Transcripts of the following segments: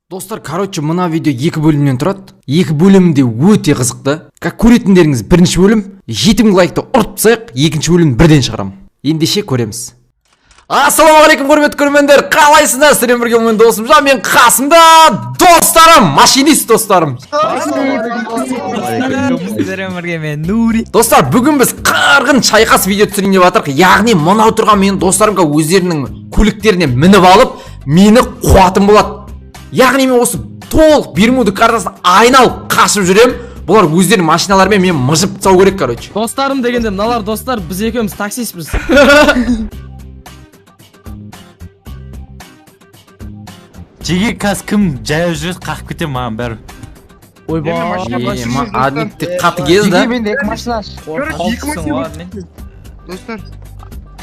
Достар, короче, мына видео екі бөлімнен тұрады. Екі бөлімі де өте қызықты. Как көретіндеріңіз, бірінші бөлім 7000 лайкты ұрып тастайық, екінші бөлімін бірден шығарамын. Ендеше көреміз. Ассалаумағалейкум, құрметті көрермендер, қалайсыздар? Сіздермен бірге мен досым Жан, мен қасымда достарым, машинист достарым. Сіздермен бірге мен Нури. Достар, бүгін біз қырғын шайқас видео түсірейін деп жатырмық. Яғни мынау тұрған менің достарым өздерінің көліктеріне мініп алып, мені қуатын болады. Яғни мен осы толық Бермуды картасын айналып қашып жүрем. Бұлар өздерінің машиналарымен мені мыжып тастау керек, короче. Достарым дегенде мыналар достар, біз екеуміз таксистпіз. Жеге қазір кім жаяу жүреді, қағып кетемін маған бәрі. Ойбай. Адмикте қатты кез да. Жеге менде екі машина. Екі машина. Достар.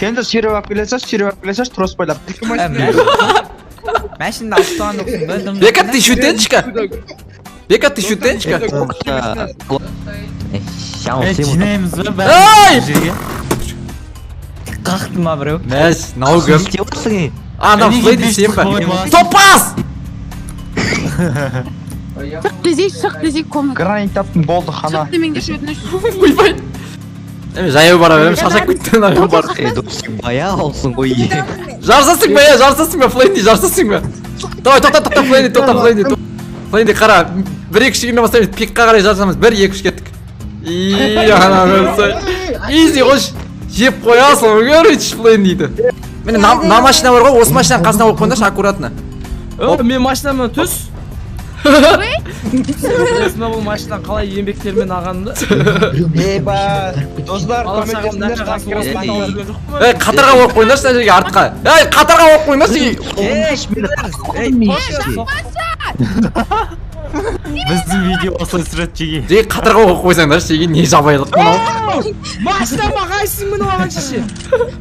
Сен де сүйреп алып келе салшы, сүйреп алып келе салшы, трос байлап. Екі машина. Машинаны алып тастаған жоқсың ба? Бека, ты шутенчика? Бека, ты шутенчика? Жинаймыз ба Ай! бәрі жерге? Қақты ма біреу? Мәш, мынау кім? Адам Неге Флейди бес сен ба? қоймадың? Топас! Шық десей, шық десей, комната. Гранит таптым, болды, хана. Шық демеңдерші, өтініш. Ойбай. Мен жаяу бара беремін, шаршап кеттім, ана бар. Баяғысың ғой. Жарысасың ба, я, жарысасың ба, Флейди, жарысасың ба? Давай, тоқта, тоқта, Флейди, тоқта, Флейди. Флейди, қара, 1 2 3 дегеннен бастаймыз, пикқа қарай жарысамыз. 1 2 3 кеттік. И, ана көрсей. Изи, қош. Жеп қоясың, короче, Флейдиді. Міне, мына машина бар ғой, осы машинаның қасына қойып қойыңдаршы, аккуратно. Ö, мен машинамнан түс. Білесің ба бұл машинаны қалай еңбектермен алғанымды? Еба, достар, Бала шағамның көмектесіңдер. нәпақасын осылай алып жүрген жоқпын ба? Ей, қатарға қойып қойыңдаршы мына жерге, артқа. Ей, қатарға қойып қойыңдаршы. Біздің видео осылай түсіреді жеге. Жеге қатарға қойып қойсаңдаршы, жеге не жабайылық мынау. Машинама қайсысын мініп алған шеше?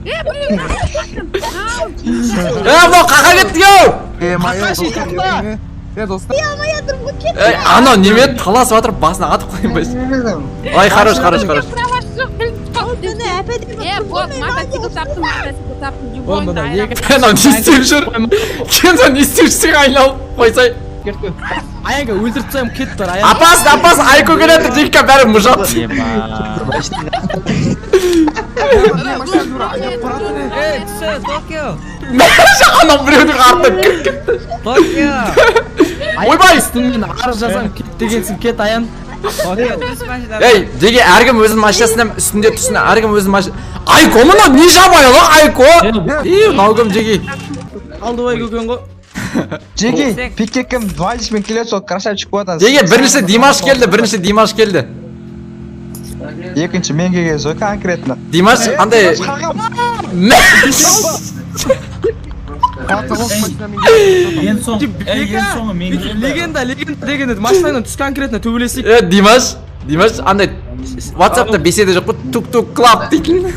Е, мынау қақа кетті, ау! Қақа тоқта. Е, достар. Ей, анау неме таласып жатыр, басына атып қояйын ба? Ай, хорош, хорош, хорош. Правасы жоқ, білініп қалды. Е, вот, мотоцикл таптым, мотоцикл таптым. О, мына екі. Анау не істеп жүр? Кензо не істеп жүрсің, айналып қойсай. Аянға өлтіріп тастаймын, кет бар, Аян. Апас, апас, Айко келеді, жеке бәрі мұжат. Ей, түсі, Токио. Анау біреудің артынан кіріп кетті. Токио. Ойбай! Үстіңмен арыз жазамын, кет дегенсің, кет, Аян. Токио, түс машинадан. Ей, жеке әркім өзінің машинасынан үстінде түсін, әркім өзінің машина. Айко мынау не жабайылық, Айко? Е, мынау кім жеке? Алдыбай көкен ғой. Жеге, пикке кім вальсмен келеді, сол красавчик болады. Жеке бірінші Димаш келді, бірінші Димаш келді. Екінші мен келген сол конкретно. Димаш андай Ең соң, ең соңы мен келдім. Легенда, легенда деген еді. Машинаңнан түс конкретно төбелесейік. Е, Димаш, Димаш андай WhatsApp'та беседа жоқ қой, тук-тук клап дейтін.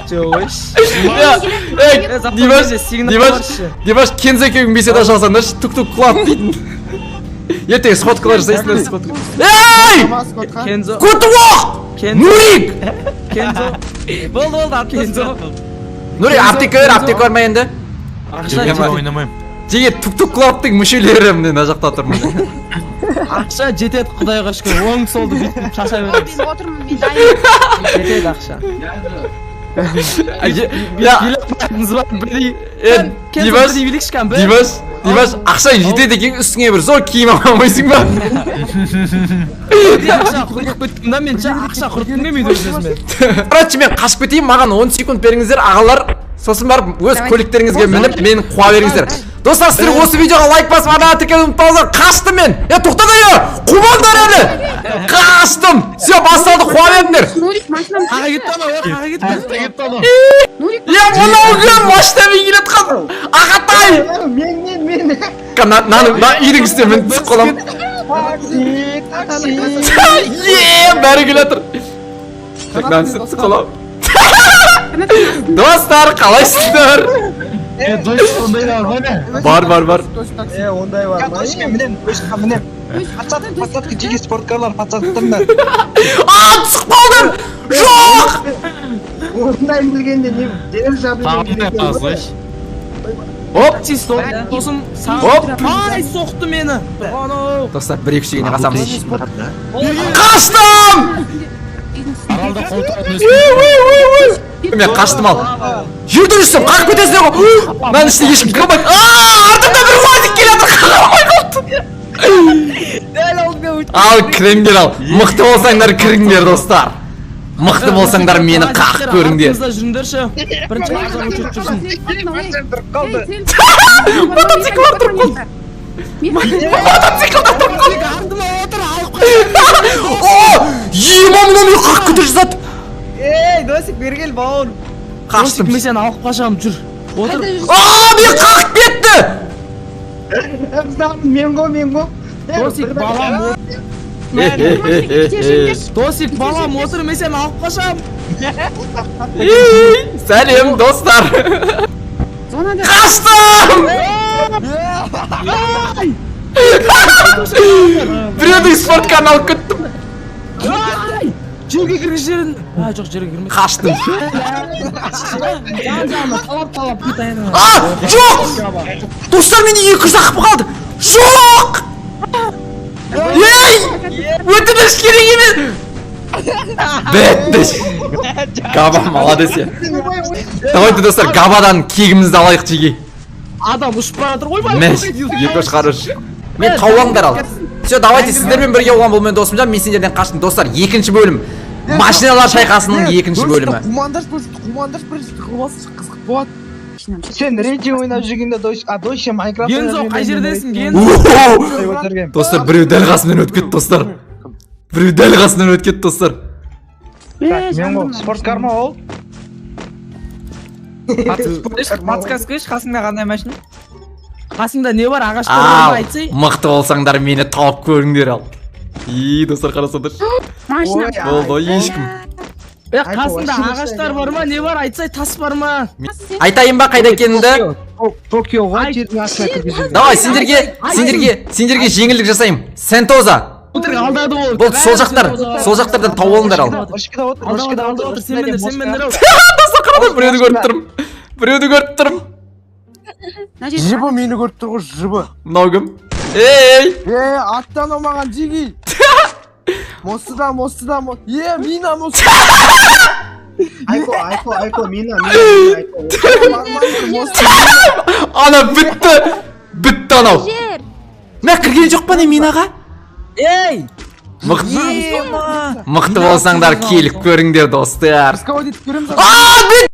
Жоқ, Е, Димаш, Димаш, Димаш Кензо екеуің беседа ашалсаңдаршы, тук-тук клап дейтін. Ертең сходкалар жасайсыңдар, сходка. Ей! Кензо, Көтіоқ! Кензо, Нурик! Кензо. Болды, болды, атты. Кензо. Нурик, аптека бер, аптека бар ма енді? Ақша Жеге жетеді. ойнамаймын. Жеге тук-тук клаптың мүшелері міне мына жақта тұр міне. Ақша жетеді, құдайға шүкір. Оң солды бүйтіп шаша береміз. Мен отырмын, мен дайын. Жетеді ақша. Я, Билеп қоятынымыз бар, бірдей. Е, Кензо Димаш, бірдей билейікші кән, бір. Димаш, Димаш, ақша жетеді екен, үстіңе бір зор киім ала алмайсың ба? Бірдей ақша құртып кеттім да мен ше, ақша құртқым келмейді өз өзіме. Короче, мен қашып кетейін, маған 10 секунд беріңіздер, ағалар. Сосын барып өз көліктеріңізге мініп, мені қуа беріңіздер. Достар, сіздер осы видеоға лайк басып, арнаға тіркелуді ұмытпаңыздар. Қаштым мен. Е, тоқтат, е, қумаңдар әлі. Қаштым. Все, басталды, қуа беріңдер. Нурик, машинам. Қаға кетті анау, е, қаға кетті. Нурик, Е, мынау кім? Машинамен келе жатқан ағатай. Мен, мен, мен. Мына үйдің үстіне мініп түсіп қаламын. Такси, такси. Е, бәрі келе жатыр. Так, мынаның үстіне түсіп қаламын. Достар, қалайсыздар? Е, дойс ондайлар бар ма? Бар, бар, бар. Е, ондай бар ма? Точка мінем, точка мінем. Подсадка, подсадка, жеке спорткарлар, подсадкалар. А, түсіп қалдым! Жоқ! Осындайын білгенде не, дереу Тағамдай жабылып. қалсайшы. Оп. Досым. Оп. Ай, соқты мені. Анау. Достар, 1 2 3 дегенде қасамыз. Қаштым! Аралда қолтығын Мен қаштым ал. Жерде жүрсем, қағып кетесіңдер ғой. Мынаның ішінде ешкім кіре алмайды. Ааа, артымда бір уазик келе жатыр, қаға алмай қалды. Дәл алдыңа өтіп. Ал кіріңдер ал. Мықты болсаңдар кіріңдер, достар. Мықты болсаңдар мені қағып көріңдер. Артымызда жүріңдерші. Бірінші ағзам өшіріп жүрсін. Мотоцикл тұрып қалды. Мотоциклда тұрып қалды. Артыма отыр, алып О, ема, мынау мені қағып кете жаздады. Ей, Досик, бері кел, бауырым. Қаштым. Мен сені алып қашамын, жүр. Отыр. Ааа, мені қағып кетті. Мен ғой, мен ғой. Досик, балам, Досик, балам, отыр, мен сені алып қашамын. Сәлем, достар. Қаштым! Біреудің спорткарын алып кеттім. Жерге кіргіз жерін. А, жоқ, жерге кірмес. Қаштым. Жан-жағына талап-талап кет айналып. А, жоқ! Достар, мені 200 ағып қалды. Жоқ! Ей! Өтініш керек емес. Бітті. Габа, молодец. Давайте, достар, Габадан кегімізді алайық, жеге. Адам ұшып бара жатыр ғой, Мәш, екі үш хорош. Мен тауып ал. Все, давайте сіздермен бірге болған бұл мен Досымжан, мен сендерден қаштым. Достар, екінші бөлім. Машиналар шайқасының екінші бөлімі. Қумандаршы, қумандаршы, бірінші тығылып алсыншы, қызық болады. Сен рейджи ойнап жүргенде дос, а дос сен Майнкрафт. Гензо, қай жердесің, Гензо? Достар, біреу дәл қасымнан өтіп кетті, достар. Біреу дәл қасымнан өтіп кетті, достар. Мен ғой, спорткар ма ол? Подсказ қойшы, қасыңда қандай машина? Қасыңда не бар, ағаштар бар ма, Ал, айтсай? мықты болсаңдар мені тауып көріңдер ал. И, достар, қарасаңдаршы. Машина. Болды, ешкім. Е, қасыңда ағаштар бар ма, не бар, айтсай, тас бар ма? Айтайын ба қайда екенімді? Токиоға жердің астына кіргізеді. Давай, сендерге жеңілдік жасаймын. Сентоза. Өтірік алдады ол. Болды, сол жақтар, сол жақтардан тауып алыңдар ал. Башкада отыр, башкада Алдады, отыр. отыр, сен мендер, ау. Достар, қараңдар, біреуді көріп тұрмын. Біреуді көріп тұрмын. Жыбы мені көріп тұр ғой, жыбы. Мынау кім? Ей! Е, аттан алмаған жеги. Мостыда, мостыда, е, мина мостыда. Айко, айко, айко, мина, мина, айко. Ана бітті. Бітті анау. Жер. Мә кірген жоқ па не минаға? Ей! Мықты болсаңдар келіп көріңдер, достар. Рисковать етіп көреміз. Аа, мен